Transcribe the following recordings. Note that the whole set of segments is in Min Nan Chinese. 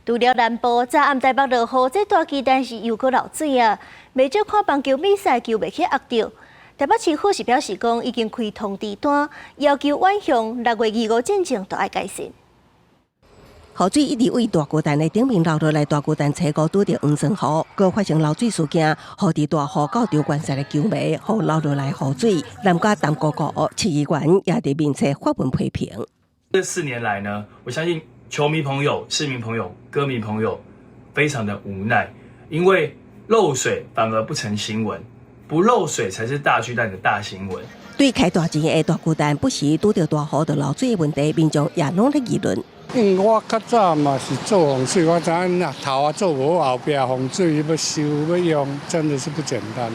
除了南部，昨暗台北落雨，這大巨蛋是又閣漏水啊！袂少看棒球比賽球迷去壓著。台北市府是表示講，已經開通知單，要求遠雄6月25進前都愛改善。雨水一直對大巨蛋的頂面流落來，大巨蛋車庫拄著黃酸雨，閣發生漏水事件，予佇大雨到場觀賽的球迷予流落來雨水，南加陳姑姑市議員也佇面冊發文批評。這4年來呢，我相信球迷朋友、市民朋友、歌迷朋友非常的無奈，因為漏水反而不成新聞，不漏水才是大巨蛋的大新聞。對開大錢的大巨蛋，不時拄著大雨就漏水的問題，民眾也攏咧議論。因為我較早嘛是做風水，我知影若頭仔做無好，後壁風水欲修欲用，真的是不簡單，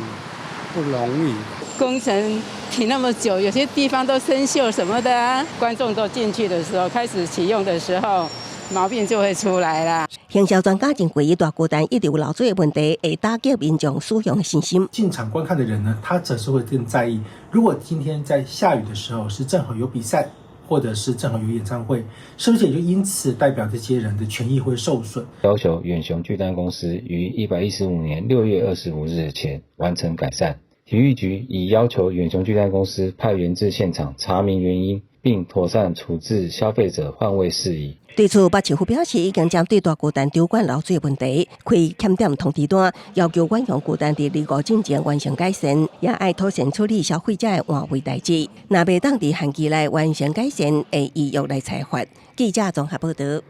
不容易。工程停那麼久，有些地方都生鏽什麼的啊，觀眾都進去的時候，開始啟用的時候，毛病就會出來啦。行銷專家認為，大巨蛋一直有漏水的問題，會打擊民眾使用的信心。進場觀看的人呢，他則是會更在意，如果今天在下雨的時候是正好有比賽，或者是正好有演唱會，是不是也就因此代表這些人的權益會受損？要求遠雄巨蛋公司於115年6月25日前完成改善。體育局已要求遠雄巨蛋公司派員至現場查明原因，並妥善處置消費者換位事宜。對此，北市府表示已經針對大巨蛋場館漏水問題，開欠點通知單，要求遠雄巨蛋佇25進前完成改善，也愛妥善處理消費者的換位代誌。若袂當佇限期內完成改善，會依約來裁罰。記者綜合報道。